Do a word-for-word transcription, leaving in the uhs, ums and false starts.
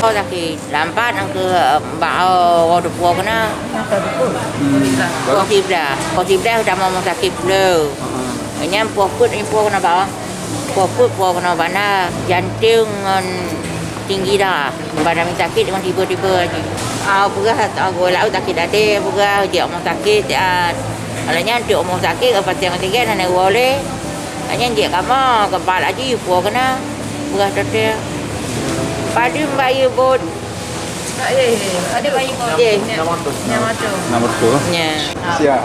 Oh, sakét. Lampat nyang keu bak, oh, woe teupuwoe keunoe. Hmm. Poh siblaih. Poh siblaih tamong rumoh sakét pulo. Heeh. Nyan poh peuet puwoe keunoe bak, oh. Poh peuet puwoe keunoe bak na, jantung ngon tinggi darah. Badan sakét ngon tiba-tiba aja. Ah, peugah, ah, gula sakét até, peugah jeuet rumoh sakét, ah. Alah nyan trok rumoh sakét, ka pasang oksigen, hana woe lé. Nyan jeuet kama, keubat laju, puwoe keunoe. Peugah tote. Padum bayeue bot. Eh, ada bayi kau. Okey. Nama tu? Nama tu. Nama tu. Ya. Siap.